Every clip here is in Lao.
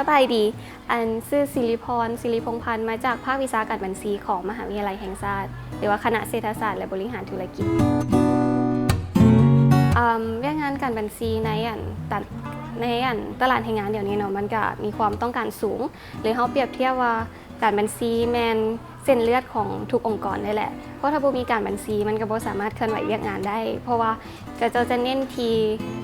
ສະບາຍດີ ອັນ ຊື່ ສິລິພອນ ສິລິພົງພັນ ມາຈາກພາກວິຊາການບັນຊີຂອງມະຫາວິທະຍາໄລແຫ່ງຊາດ ຫຼືວ່າຄະນະເສດຖະສາດ ແລະ ບໍລິຫານທຸລະກິດ. ອາ ວຽກງານການບັນຊີໃນ ອັນ ຕະ ໃນ ອັນ ຕະຫຼາດແຮງງານດຽວນີ້ເນາະ ມັນກະມີຄວາມຕ້ອງການສູງ ຫຼືເຮົາປຽບທຽບວ່າການບັນຊີແມ່ນເສັ້ນເລືອດຂອງທຸກອົງກອນເລີຍແຫຼະ ເພາະຖ້າບໍ່ມີການບັນຊີ ມັນກະບໍ່ສາມາດເຄື່ອນໄຫວວຽກງານໄດ້ ເພາະວ່າເຂົາເຈົ້າຈະເນັ້ນທີ່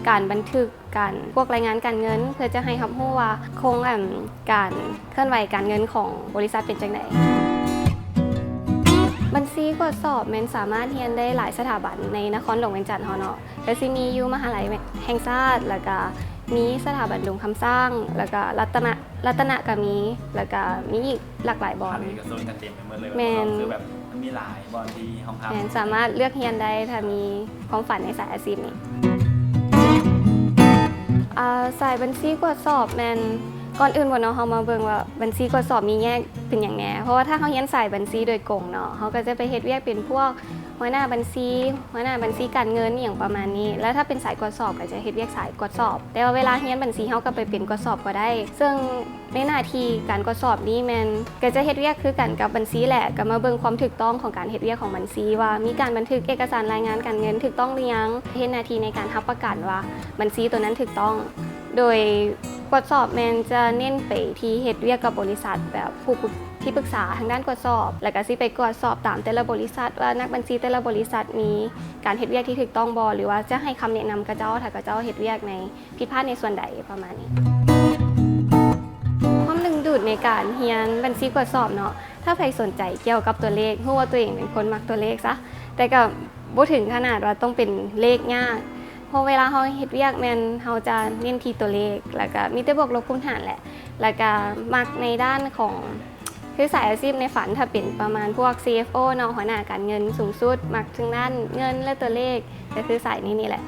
ການບັນທຶກ ການ ພວກລາຍງານການເງິນ ເພື່ອຈະໃຫ້ຮັບຮູ້ວ່າໂຄງ ອັນ ການເຄື່ອນໄຫວການເງິນຂອງບໍລິສັດເປັນຈັ່ງໃດ. ບັນຊີກວດສອບແມ່ນສາມາດຮຽນໄດ້ຫຼາຍສະຖາບັນໃນນະຄອນຫຼວງວຽງຈັນເຮົາເນາະ ກະຊິມີຢູ່ມະຫາໄລແຫ່ງຊາດ ແລ້ວກະມີສະຖາບັນດົງຄຳຊ້າງ ແລ້ວກະລັດຕະນະ ລັດຕະນະກະມີ ແລ້ວກະມີອີກຫຼາກຫຼາຍບ່ອນ. ເຂົາເອກະຊົນກະເຕັມໄປໝົດເລີຍ ແມ່ນ ຄືແບບ ມັນມີຫຼາຍບ່ອນທີ່ຮອງຮັບ ແມ່ນ ສາມາດເລືອກຮຽນໄດ້ ຖ້າມີຄວາມຝັນໃນສາຍອາຊີບນີ້. ອາ ສາຍບັນຊີກວດສອບແມ່ນ ກ່ອນອື່ນເນາະ ເຮົາມາເບິ່ງວ່າບັນຊີກວດສອບມີແຍກເປັນຫຍັງແດ່ ເພາະວ່າຖ້າເຮົາຮຽນສາຍບັນຊີໂດຍກົງເນາະ ເຮົາກະຈະໄປເຮັດວຽກເປັນພວກຫົວໜ້າບັນຊີ ຫົວໜ້າບັນຊີການເງິນ ອີ່ຫຍັງປະມານນີ້ ແລ້ວຖ້າເປັນສາຍກວດສອບກະຈະເຮັດວຽກສາຍກວດສອບ ແຕ່ວ່າເວລາຮຽນບັນຊີເຮົາກະໄປເປັນກວດສອບກະໄດ້ ເຊິ່ງ ໃນໜ້າທີ່ການກວດສອບນີ້ແມ່ນ ກະຈະເຮັດວຽກຄືກັນກັບບັນຊີແຫຼະ ກະມາເບິ່ງຄວາມຖືກຕ້ອງຂອງການເຮັດວຽກຂອງບັນຊີ ວ່າມີການບັນທຶກເອກະສານລາຍງານການເງິນຖືກຕ້ອງຫຼືຍັງ ເຮັດໜ້າທີ່ໃນການຮັບປະກັນວ່າບັນຊີໂຕນັ້ນຖືກຕ້ອງ. ໂດຍກວດສອບແມ່ນຈະເນັ້ນໄປທີ່ເຮັດວຽກກັບບໍລິສັດ ແບບຜູ້ ທີ່ປຶກສາທາງດ້ານກວດສອບ ແລ້ວກະຊິໄປກວດສອບຕາມແຕ່ລະບໍລິສັດວ່ານັກບັນຊີແຕ່ລະບໍລິສັດມີການເຮັດວຽກທີ່ຖືກຕ້ອງບໍ່ ຫຼືວ່າຈະໃຫ້ຄຳແນະນຳເຂົາເຈົ້າ ຖ້າເຂົາເຈົ້າເຮັດວຽກໃນ ຜິດພາດໃນສ່ວນໃດປະມານນີ້. ຄວາມດຶງດູດໃນການຮຽນບັນຊີກວດສອບເນາະ ຖ້າໃຜສົນໃຈກ່ຽວກັບຕົວເລກ ຮູ້ວ່າຕົວເອງເປັນຄົນມັກຕົວເລກຊະ ແຕ່ກະບໍ່ເຖິງຂະໜາດວ່າຕ້ອງເປັນເລກຍາກ ເພາະເວລາເຮົາເຮັດວຽກແມ່ນເຮົາຈະເນັ້ນທີ່ຕົວເລກ ແລ້ວກະມີແຕ່ບວກລົບຄູນຫານແຫຼະ ແລ້ວກະມັກໃນດ້ານຂອງ ຄືສາຍອາຊີບໃນຝັນ ຖ້າເປັນປະມານພວກ ຊີເອັຟໂອ ເນາະ ຫົວໜ້າການເງິນສູງສຸດ ມັກທາງດ້ານເງິນ ແລະ ຕົວເລກ ກະຄືສາຍນີ້ນີ້ແຫຼະ.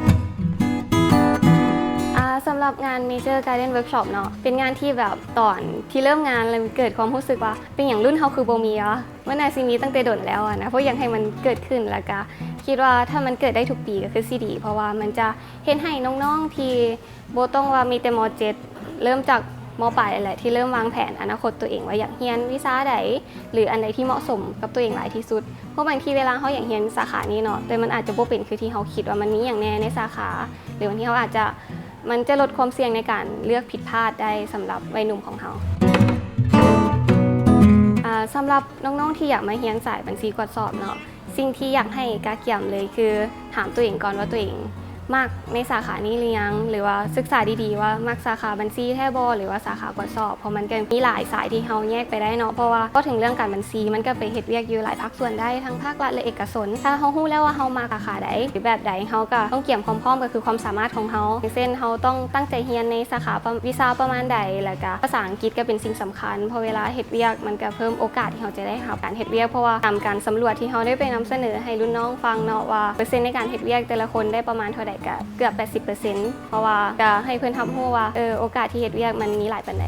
ອາ ສຳລັບງານ Major Garden Workshop ເນາະ ເປັນງານທີ່ແບບຕອນທີ່ເລີ່ມງານ ແລ້ວເກີດຄວາມຮູ້ສຶກວ່າ ເປັນຫຍັງລຸ້ນເຮົາຄືບໍ່ມີວະ ມັນໜ້າຊິມີຕັ້ງແຕ່ດົນແລ້ວຫັ້ນນະ ເພາະຢາກໃຫ້ມັນເກີດຂຶ້ນ ແລ້ວກະຄິດວ່າຖ້າມັນເກີດໄດ້ທຸກປີກະຄືຊິດີ ເພາະວ່າມັນຈະເຮັດໃຫ້ນ້ອງໆທີ່ ບໍ່ຕ້ອງວ່າມີແຕ່ ມ.ເຈັດ ເລີ່ມຈາກ ມ.ປາຍ ແຫຼະ ທີ່ເລີ່ມວາງແຜນອະນາຄົດຕົວເອງວ່າຢາກຮຽນວິຊາໃດ ຫຼື ອັນໃດທີ່ເໝາະສົມກັບຕົວເອງຫຼາຍທີ່ສຸດ ເພາະບາງທີເວລາເຮົາຢາກຮຽນສາຂານີ້ເນາະ ແຕ່ມັນອາດຈະບໍ່ເປັນຄືທີ່ເຮົາຄິດວ່າມັນມີຫຍັງແດ່ໃນສາຂາ ຫຼື ບາງທີເຮົາອາດຈະ ມັນຈະລົດຄວາມສ່ຽງໃນການເລືອກຜິດພາດໄດ້ສຳລັບໄວໜຸ່ມຂອງເຮົາ. ອາ ສຳລັບນ້ອງໆທີ່ຢາກມາຮຽນສາຍບັນຊີກວດສອບເນາະ ສິ່ງທີ່ຢາກໃຫ້ກະກຽມເລີຍຄື ຖາມຕົວເອງກ່ອນວ່າຕົວເອງມັກໃນສາຂານີ້ຫຼືຍັງ ຫຼືວ່າສຶກສາດີໆວ່າມັກສາຂາບັນຊີແທ້ບໍ່ ຫຼືວ່າສາຂາກວດສອບ ເພາະມັນກະມີຫຼາຍສາຍທີ່ເຮົາແຍກໄປໄດ້ເນາະ ເພາະວ່າເວົ້າເຖິງເລື່ອງການບັນຊີ ມັນກະໄປເຮັດວຽກຢູ່ຫຼາຍພາກສ່ວນໄດ້ ທັງພາກລັດ ແລະ ເອກະຊົນ. ຖ້າເຮົາຮູ້ແລ້ວວ່າເຮົາມັກສາຂາໃດ ຫຼືແບບໃດ ເຮົາກະຕ້ອງກຽມຄວາມພ້ອມ ກະຄືຄວາມສາມາດຂອງເຮົາ ຢ່າງເຊັ່ນ ເຮົາຕ້ອງຕັ້ງໃຈຮຽນໃນສາຂາ ວິຊາປະມານໃດ ແລ້ວກະພາສາອັງກິດກະເປັນສິ່ງສຳຄັນ ເພາະເວລາເຮັດວຽກມັນກະເພີ່ມໂອກາດທີ່ເຮົາຈະໄດ້ຮັບການເຮັດວຽກ ເພາະວ່າຕາມການສຳຫຼວດທີ່ເຮົາໄດ້ໄປນຳສະເໜີໃຫ້ລຸ້ນນ້ອງຟັງເນາະ ວ່າເປີເຊັນໃນການເຮັດວຽກແຕ່ລະຄົນໄດ້ປະມານເທົ່າໃດ ກະເກືອບແປດສິບເປີເຊັນ ເພາະວ່າກະໃຫ້ເພິ່ນຮັບຮູ້ວ່າ ເອີ ໂອກາດທີ່ເຮັດວຽກມັນມີຫຼາຍປານໃດ.